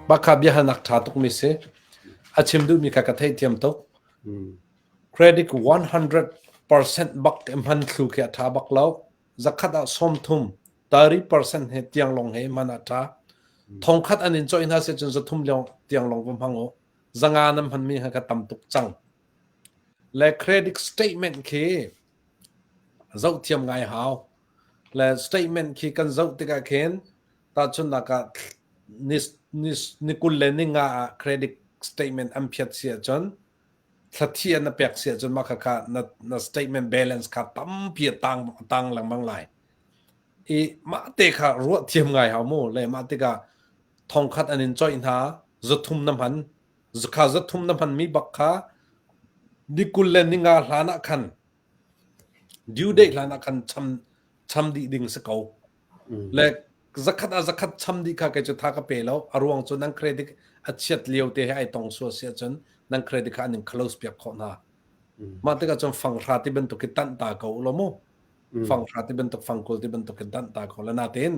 Mah kha biahalnak ṭha tukmi si. A chim duhmi kha ka theihthiam tuk. Credit 100% bak hman thlu khi a ṭha bak lo. Zakhat ah 30, 30% he tiang lawng he hman a ṭha. Thongkhat an in cawih hna si cun zathum tiang lawng va hmang u. Zanga nan hmanmi kha ka tam tuk cang. Le credit statement khi zoh thiam ngai hau. Le statement khi kan zoh tikah khin tahchunhnak ah ni, ni, ni kul le ni nga ah credit statement an phiat si ahcun thlathi an na pek si ahcun mah khakha na, na statement balance kha tampi a tang, a tang lengmang lai. I mah te kha ruah thiam ngai hau mu le mah tikah thongkhat an in coih hna zathum na hman kha zathum na hmanmi bak kha ni kul le ni nga hlan ah khan due date hlan ah khan cham cham dih ding si ko. Le zakhat ah zakhat cham dih kha kei cu tha ka pe lo. A ruang cu nan credit a chiat lio te he ai tong sual si ahcun nan credit kha an in close piak khawh hna. Mah tikah cun fanghra ti bantuk hi tanh ta ko u law mu. Fanghra ti bantuk fangkul ti bantuk hi tanh ta ko la natein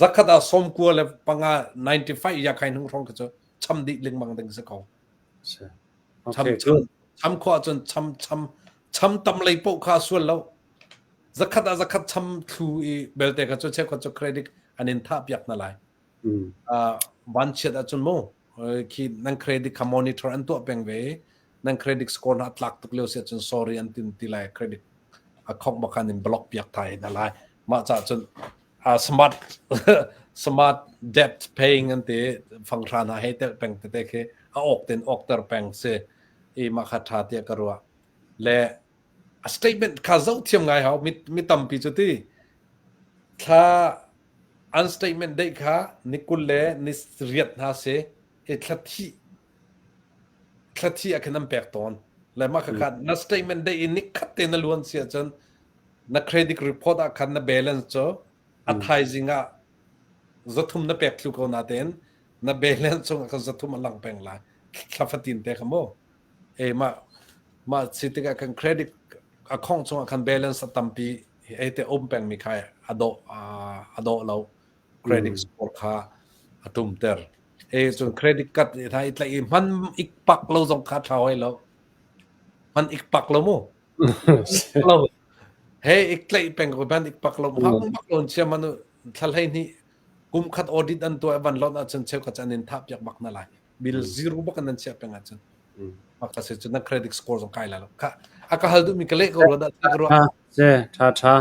zakhat ah sawmkua le panga 95 ya khai hnung hrawng kha cu cham dih lengmang ding si ko. Cham cham cham khawh ahcun cham cham cham tam lei paoh kha sual lo. Zakhat ah zakhat cham thlu i belte kha cu cheukhat cu credit an in thah piak na lai. Uh, vanchiat ahcun mu khi nan credit kha monitor an tuah peng ve nan credit score na tlak tuk lio si ahcun sorry an tin ti lai credit a khong bak an in block piak thai na lai mah ca cun uh, smart smart debt paying an ti fanghra hna hei tel peng tete khi a ok ten ok ter peng si i mah kha tha tiah ka ruah le a statement kha zoh thiam ngai hau mi mi tampi cu ti thla an statement dei kha ni kul le ni riat hna si i thla thi thla thi ah khin an pek tawn le mah kha kha na statement dei i ni khat te na luan si ahcun na credit report ah khan na balance cu a thaizing ah zathum na pek thlu ko natein na balance chung ah khan zathum a lang peng lai thla fatin te kha mu e mah mah si tikah kan credit a khong chungah khan balance a tampi ei te um peng mi kha a dawh a dawh lo credit score kha a tumter e cun credit card hna i tlaih i hman ik pak lo zong kha tha hoi lo hman ik pak lo mu lo he ik tlaih peng ko hman ik pak lo hmang bak lo chia manu thla hlei ni kum khat audit an tuah van lot ahcun cheukhat an in thah piak bak na lai bill zero bak nan chiah peng ahcun maka se cun na credit score zong kai la lo kha a ka hal duhmi ka leh ko ro dah ka ruah se tha tha.